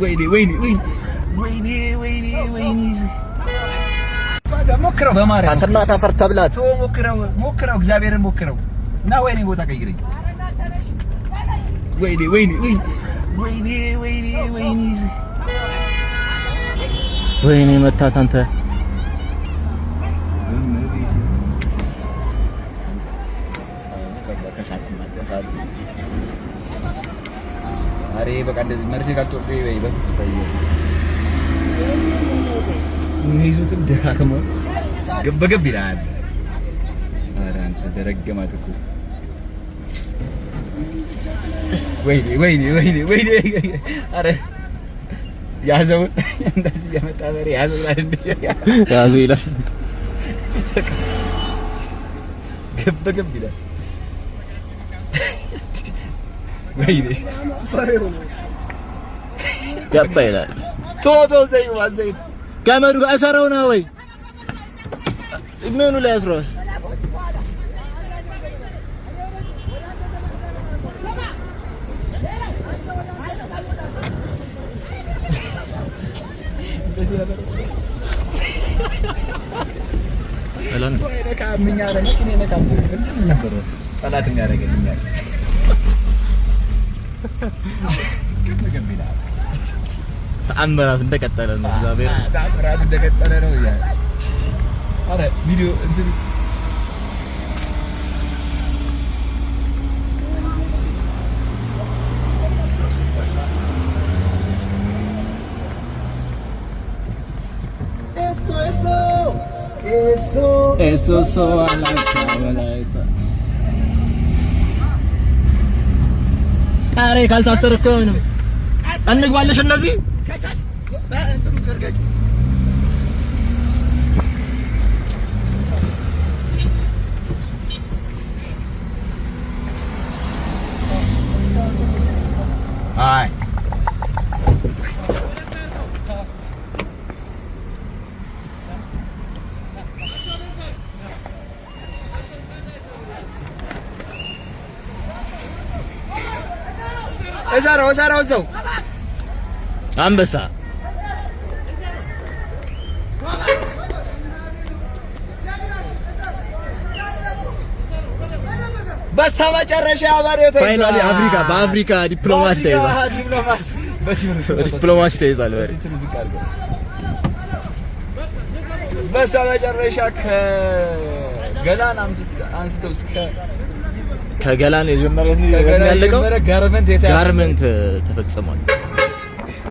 ወይኔ ወይኔ ወይኔ ወይኔ ወይኔ ወይኔ ሞክረው በማርያም አንተና ታፈር ተብላት። ሞክረው ሞክረው እግዚአብሔርን ሞክረው እና ወይኔ ቦታ ቀይረኝ። ወይኔ ወይኔ ወይኔ ወይኔ ወይኔ ወይኔ ወይኔ መታት አንተ። አሬ በቃ እንደዚህ መርፌ ካልተወጋኝ በይ በፍፁም የሚይዙትም ደካክመው ገብ ገብ ይላል። ኧረ አንተ ደረገማት እኮ። ወይኔ ወይኔ ወይኔ ወይኔ! ኧረ ያዘው፣ እንደዚህ እየመጣ በሬ ያዘው ይላል እንዴ! ያዙ ይላል። ገብ ገብ ይላል። ወይኔ ገባ ይላል። ቶ ቶ ዘይዱ ዘይዱ ገመዱ ጋር እሰረው ነው ወይ ምኑ ላይ አስረዋል? ጠላት የሚያደርገን እኛ ገብ ገብ ይላል። ተአምራት እንደቀጠለ ነው። እግዚአብሔር ተአምራት እንደቀጠለ ነው። ኧረ ቪዲዮ እንትን ኤሶ አላታ ኧረ ካልታሰረ እኮ አይሆንም። እንግባለሽ እነዚህ አይ እሰረው እሰረው እዛው አንበሳ በስተመጨረሻ በሬው ተይዟል። Finally አፍሪካ በአፍሪካ ዲፕሎማሲ ተይዟል። ዲፕሎማሲ ዲፕሎማሲ ተይዟል። በሬ በስተመጨረሻ ከገላን አንስተው እስከ ከገላን የጀመረ ከገላን ያለቀው የጀመረ ጋርመንት የተያዘ ጋርመንት ተፈጽሟል።